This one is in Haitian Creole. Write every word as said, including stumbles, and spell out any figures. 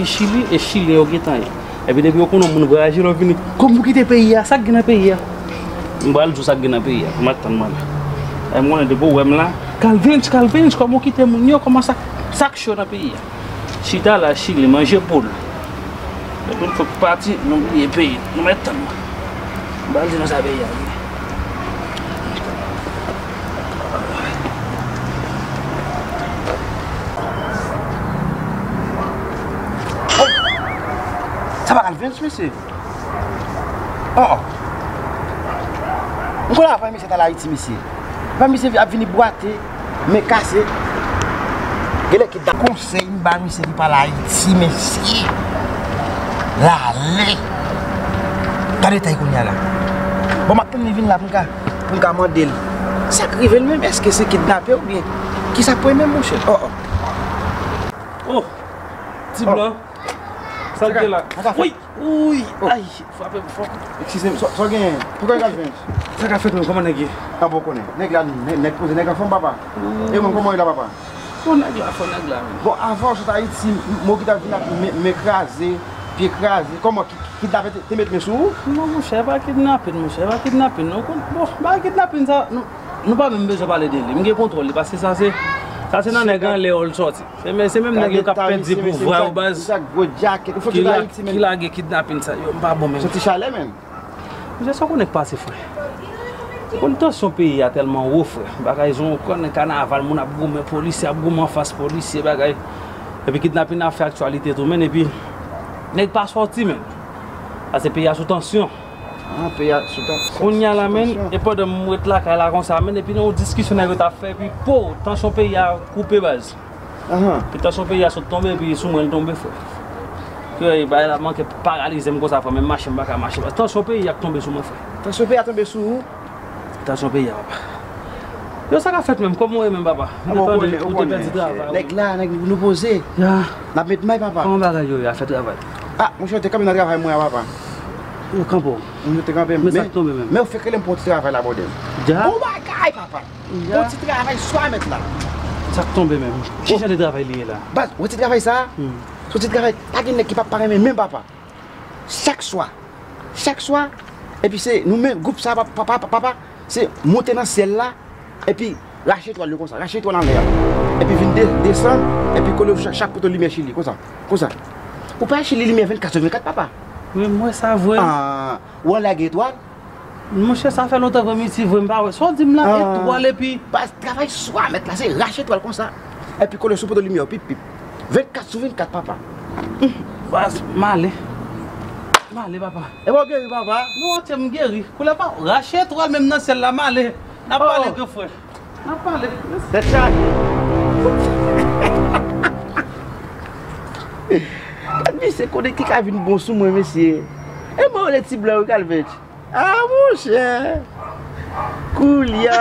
Chili e Chilyen yo gentan ye. Epi depi yo konnen yon moun vwayaje, lè w vini, kòman w kite peyi a? Sa k gen nan peyi a? M pral di w sa k gen nan peyi a. Mwen tann mwen la. E m konnen depi w wè m la, Calvinch, Calvinch, kòman w kite moun yo? Kòman sa, sa k cho nan peyi a? Chita la, Chili, manje poul. Depi n fòk pati, nou bliye peyi. Nou mèt tann mwen. M pral di nou sa peyi a ye. Sa pa Calvinch, mesye? Oh, oh. M konn avan misye t al Ayiti, mesye. Avan misye ap vini bwate, men kase. Genlè ki da konsèy m ba misye ki pa al Ayiti, mesye. Lale. Gade tay kounye a la. Bon, m ap tann li vin la pou m ka, pou m ka mande l. Sa k rive l menm? Èske se kidnape oubyen? Kisa k pran menm, monchè? Oh, oh. Oh, ti blan. Sa l gen la? Woy! Woy! Ay, frape m fò. Eskize m, sa w genyen? Poukò w ka fè? Sa ka fèt menm, kòman nèg ye? An bon konnen. Nèg la, nèg, nèg poze, nèg anfòm, papa. E mwen, kòman w ye la, papa? Fò nèg la, fò nèg la, menm. Bon, avan w sot Ayiti, m ki t ap vin ak men, men kraze, pye kraze, kòman ki, kidnapè te, te met men sou ou? Non, monchè, pa kidnapin, monchè, pa kidnapin, non. Bon, pa kidnapin sa, nou, nou pa menm bezwen pale de li. M gen kontwòl li, paske sa se, sa se nan nèg anlè yo l sòti. Se men, se menm nèg yo k ap pèdi pouvwa yo, baz. Ki la, ki lage kidnapin sa yo, m pa bon menm. Soti chalè, menm. Monchè, sa w konnen k pase, frè? Ou konn tansyon peyi a tèlman wo, frè. Bagay zon, ou konnen kanaval, moun ap goumen, polisye ap goumen anfas polisye, bagay. Epi kidnapin ap fè aktyalite tou, menn, epi nèg pa sòti, menn. Paske peyi a sou tansyon. Ah, peyi a sou tansyon. Kounye a la, menn, e pandan m ret lakay la konsa, menn, epi nan yon diskisyon nèg yo t ap fè, epi po, tansyon peyi a koupe, baz. Ahan. Epi tansyon peyi a sot tonbe, epi sou mwen l tonbe, frè. Ke bagay la manke paralize m konsa, frè, menm mache m pa ka mache. Tansyon peyi a tonbe sou mwen, frè. Tansyon peyi a tonbe sou ou? Tansyon peyi a, papa. Yo, sa ka fèt menm, kòman w ye menm, papa? M te tande ou te pèdi travay ou. Nèg la, nèg nou poze. Ya. N ap met may, papa. Kòman bagay yo ye? Afè travay? Ah, monchè, te kanpe nan travay mwen an, papa. Yo kanpe w. Monchè, te kanpe m. Men sa k tonbe menm? Men yo fèk rele m pou yon ti travay la, bòdèl. Ya. Bon bagay, papa. Bon ti travay swa mèt la. Sa k tonbe menm? Ki jan de travay li ye la? Baz, wè ti travay sa? Hmm. Se yon ti travay, pa gen nèg ki pa, pa renmen menm, papa. Chak swa, chak swa, epi se nou menm, gwoup sa, papa, papa, papa, se monte nan syèl la, epi rache etwal yo konsa, rache etwal anlè a. Epi vin de, desann, epi kole yo sou chak, chak poto limyè Chili, konsa, konsa. Ou pa Chili limyè vennkat sou vennkat, papa. Men m wè sa vre. Ah, ou anlè gen etwal? Monchè, sa fè lontan vre, m isi vre, m pa wè. Sa w di m la, etwal epi. Baz, travay swa mèt la, se rache etwal konsa. Epi kole sou poto limyè yo, pip, pip. Vennkat sou vennkat, papa. Baz, m ale. M ale, papa. E bon, w geri, papa? Non, tchè, m geri. Koulè pa rache etwal menm nan syèl la, m ale. N ap pale, gran frè. N ap pale. Tèt chaje. Gad misye konnen ki ka vin bon sou mwen, mesye. E mwen rele ti blan wi, Calvinch. Ah, monchè. Koulye a.